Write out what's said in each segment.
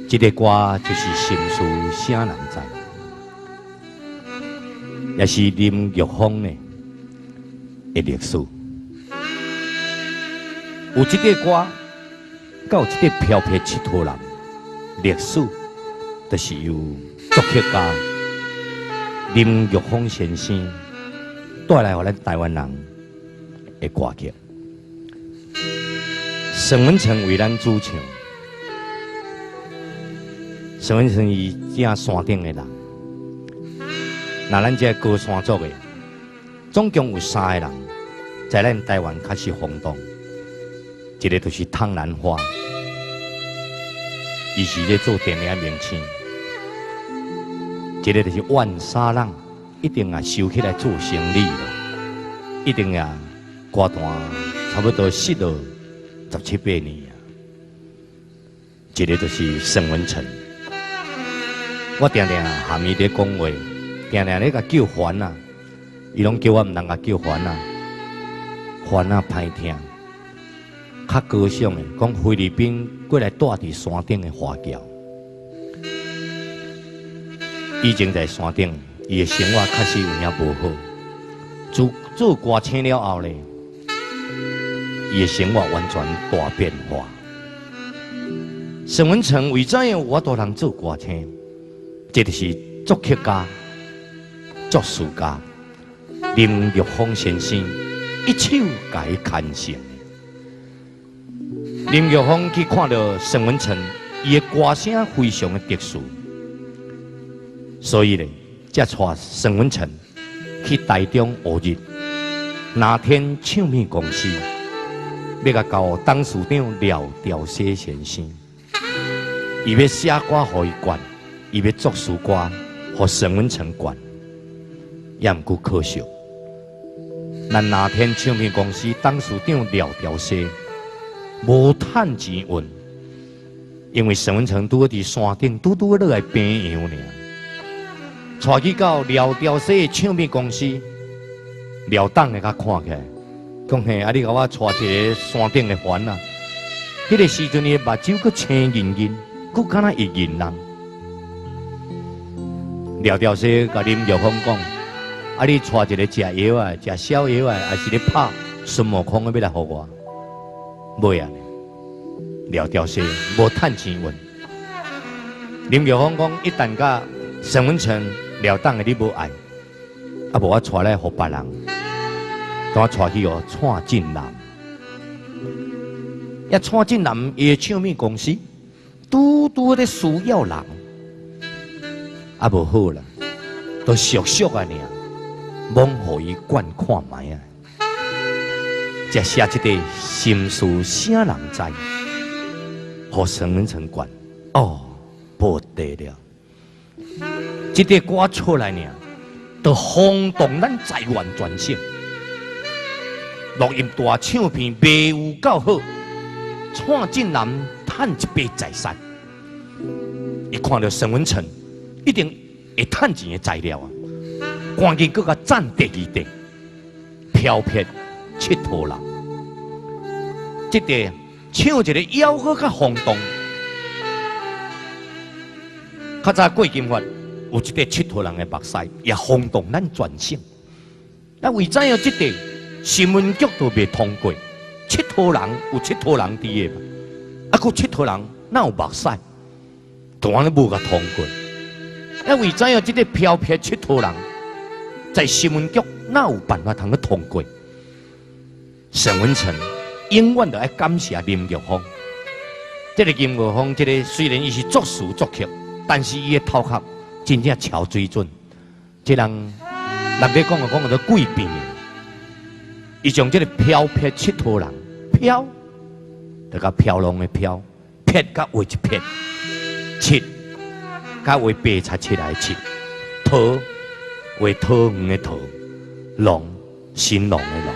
這个歌就是心事啥人知，也是林玉峰的的歷史。有這个歌，佮有這个飄泊𨑨迌人歷史，就是由作曲家林玉峰先生帶來予咱台灣人的歌曲。沈文成為咱主唱。沈文成伊正山頂的人，那咱這高山族的，總共有三个人，在咱台灣較是轟動。一个就是湯蘭花，伊是咧做電影明星；一个就是萬沙浪，一定也收起來做生理了，一定也歌壇差不多失落十七八年啊。一个就是沈文成。我定定含伊咧講話，定定咧共叫煩啊，伊攏叫我毋通共叫煩啊，煩啊歹聽，較高尚的講菲律賓過來住佇山頂的華僑，以前在山頂，伊的生活確實有影無好，做做歌星了後咧，伊的生活完全大變化。沈文成為怎樣有法度通做歌星？這就是作曲家、作詞家林玉峰先生一手共伊牽成的。林玉峰去看著沈文成，伊的歌聲非常的特殊，所以咧，才帶沈文成去台中烏日藍天唱片公司，欲共交董事長廖兆西先生，伊欲寫歌予伊灌。伊欲作詞歌，予沈文成灌，也毋過可惜，咱藍天唱片公司董事長廖兆西無趁錢運，因為沈文成拄好佇山頂，拄拄落來平陽爾，帶去到廖兆西的唱片公司，廖董的共看起來，講嘿，啊你共我帶一個山頂的番仔，彼个時陣伊的目睭閣青銀銀，閣敢若會認人。廖兆西共林玉峰講：啊，你帶一個食藥的、食痟藥的，還是咧拍孫悟空的欲來予我？袂啊！廖兆西無趁錢運。林玉峰講：一旦佮沈文成、廖董的你無愛，啊無我帶來予別人，等我帶去予蔡振南。遐蔡振南伊的唱片公司，拄拄咧需要人。啊，無好啦，都俗俗啊爾，罔予伊灌看覓啊！才寫這个心事啥人知？予沈文成灌，哦，不得了！這个歌出來爾，就轟動咱台灣全省。錄音帶唱片賣有夠好，蔡振南趁一筆財產，伊看著沈文成，一定會趁錢的材料啊！趕緊閣共讚第二塊，飄泊𨑨迌人，這塊唱一个猶閣較轟動。較早郭金發有一塊𨑨迌人的目屎，也轟動咱全省。啊，為怎樣這塊新聞局都袂通過？𨑨迌人有𨑨迌人佇的嘛？啊，閣𨑨迌人哪有目屎？就按呢無共通過。啊，為怎樣這个飄泊𨑨迌人，在新聞局哪有辦法通去通過？沈文成永遠都愛感謝林玉峰。這个林玉峰，這个雖然伊是作詞作曲，但是伊的頭殼真正超水準。這人人咧講啊講叫做鬼變的，伊將這个飄泊𨑨迌人，飄，就共飄浪的飄，撇佮畫一撇，𨑨。佮畫白漆起來漆，桃畫桃園的桃，郎新郎的郎，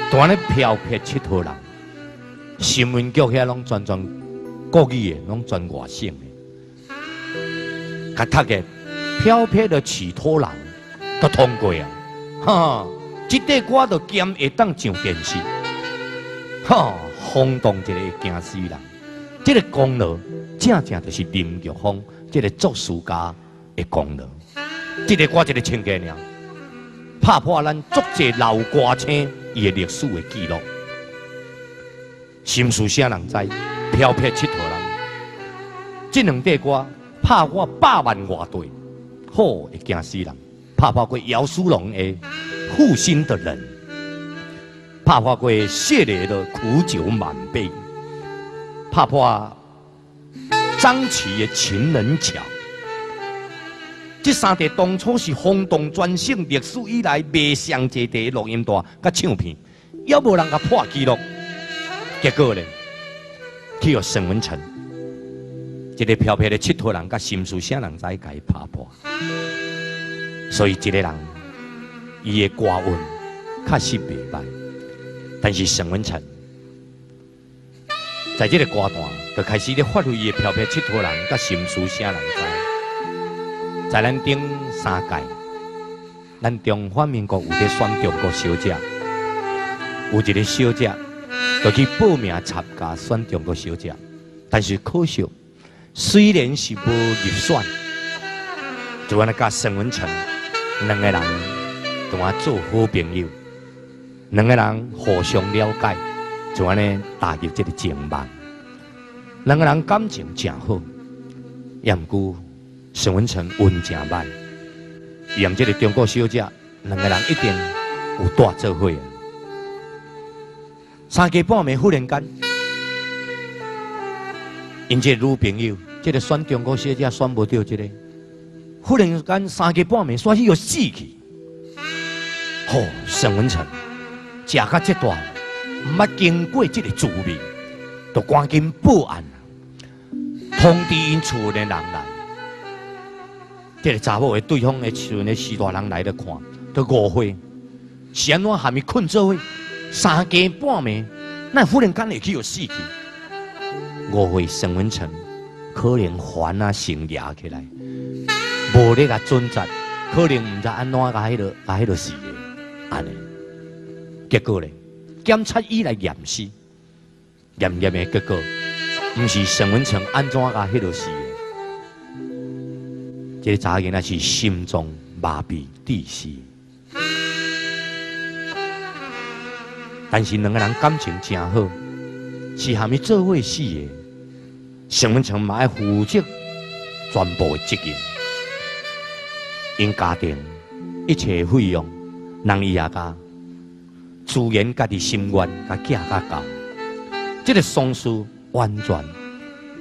就按呢飄泊𨑨迌人，新聞局遐攏專專國語的，攏專外省的，共讀个飄泊的𨑨迌人都通過啊！哈，這塊歌就兼會當上電視，哈，轟動一个驚死人，這个功勞。正正就是林玉芳這个作詞家的功勞。這个歌一个穿過爾，拍破咱足濟老歌星伊的歷史的記錄。心事啥人知？飄撇𨑨迌人。這兩塊歌拍破百萬外塊，好會驚死人。拍破過姚蘇蓉的負心的人，拍破過謝磊的苦酒滿杯，拍破張琪的情人橋。這三塊當初是轟動全省歷史以來賣上濟塊錄音帶佮唱片，猶無人共破紀錄。結果咧，去予沈文成一个飄撇的𨑨迌人，佮心事啥人知，共伊拍破。所以一个人，伊的歌運確實袂䆀，但是沈文成在這个歌壇就開始咧發揮伊的飄撇𨑨迌人，佮心事啥人知。在咱頂三屆，咱中華民國有咧選中國小姐，有一个小姐就去報名參加選中國小姐，但是可惜，雖然是無入選，就按呢佮沈文成兩个人同我做好朋友，兩个人互相了解，就按呢踏入這个情網，兩个人感情誠好，也毋過沈文成運誠䆀，伊和這个中國小姐兩个人一定有蹛做伙。三更半暝忽然間，𪜶這个女朋友，這个選中國小姐選無著這个，忽然間三更半暝煞去予死去。吼，沈文成食甲這大，毋捌經過這个滋味，就趕緊報案，通知𪜶厝的人來。這个查某的對方的厝的序大人來咧看，都誤會是按怎含伊睏做伙，三更半暝，哪忽然間會去予死去？誤會沈文成可能煩啊成攑起來，無咧共準則，可能毋知按怎共彼落死的，按呢。結果咧，檢察醫來驗屍，驗驗的結果，毋是沈文成按怎共彼落死的，這个查某囡仔是心臟麻痹致死。但是兩个人感情誠好，是含伊做伙死的。沈文成嘛愛負責全部的責任，𪜶家庭一切費用，人伊也共自願家己心願，共寄甲到。這个喪事完全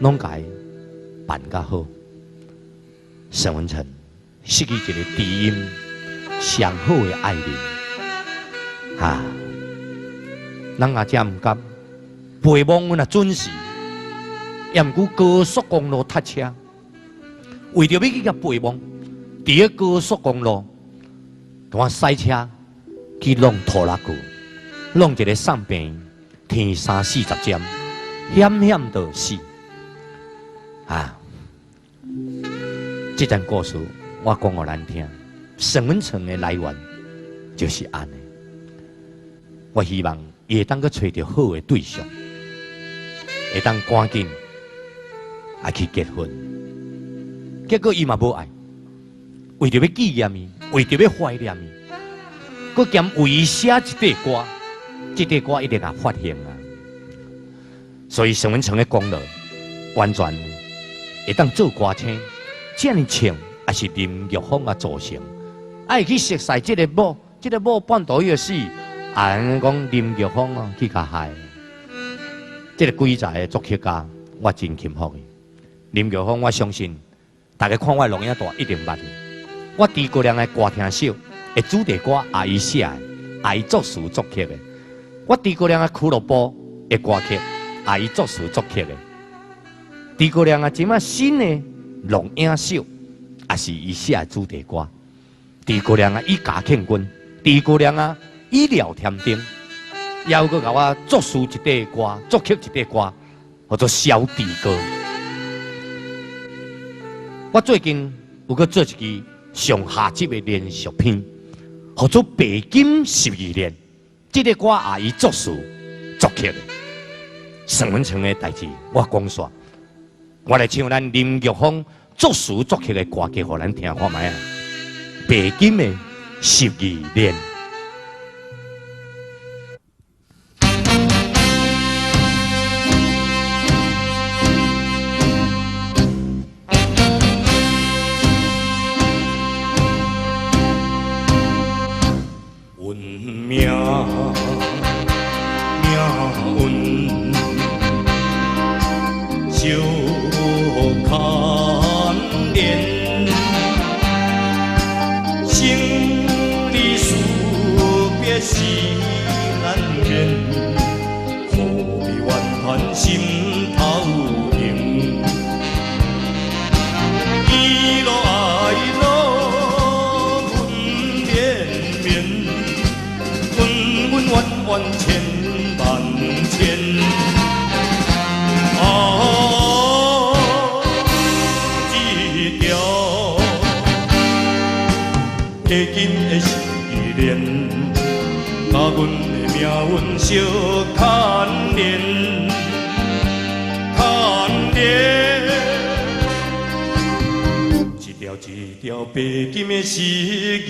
攏共伊辦甲好。沈文成失去一个知音上好的愛人，哈！咱也真毋甘，陪墓阮也準時，也毋過高速公路塞車，為著欲去共陪墓，佇个高速公路，共我駛車去弄拖拉機，弄一个送病，天三四十針，險險就死。啊！這段故事我講予咱聽，沈文成的來源就是按呢。我希望伊會當閣揣著好的對象，會當趕緊愛去結婚。結果伊嘛無愛，為著欲紀念伊，為著欲懷念伊，閣兼為伊寫一塊歌，這塊歌一定也發行啊。所以沈文成的功勞完全會當做歌星，這呢唱也是林玉芳啊造成。愛去熟似這个某，這个某半途伊死。啊，講林玉芳哦，去共害，這个鬼才的作曲家，我真钦服伊。林玉芳，我相信大家看我的錄影帶一定捌。我豬哥亮的歌聽少，的主題歌也伊寫的，也伊作詞作曲的。我豬哥亮的俱樂部的歌曲，也伊作詞作曲的。豬哥亮啊，這馬新的錄影秀，也是伊寫的主題歌。豬哥亮啊，以家慶軍，豬哥亮啊，以廖添丁，也有閣共我作詞一塊歌，作曲一塊歌，號做小弟歌。我最近有閣做一支上下集的連續片，號做《白金十二年》。這个歌也伊作詞作曲的。沈文成的代誌，我講煞，我來唱咱林玉峰作詞作曲的歌曲，予咱聽看覓啊！白金的十二連。阮命命運相牽連，生離死別是難免，何必怨嘆心頭形？喜怒哀樂阮連綿，恩恩怨怨千萬千。啊，這條白金的十二連，佮阮的命運相牽連，牽連。一條一條白金的十二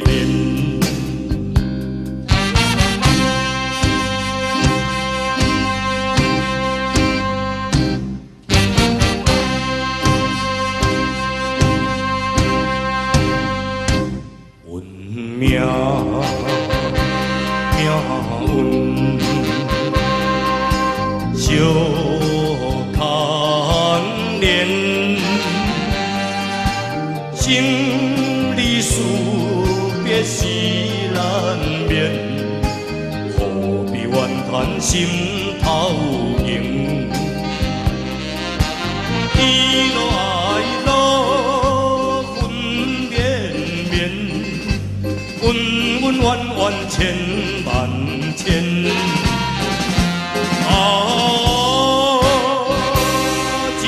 連。阮命命運相牽連，生離死別是難免，何必怨嘆心頭形？喜怒哀樂分連綿，恩恩怨怨千萬千。啊，這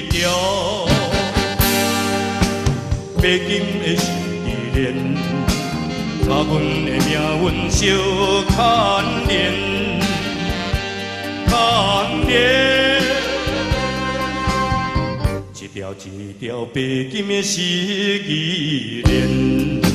條白金的十二連，佮阮的命運相牽連，牽連。一條一條白金的十二連。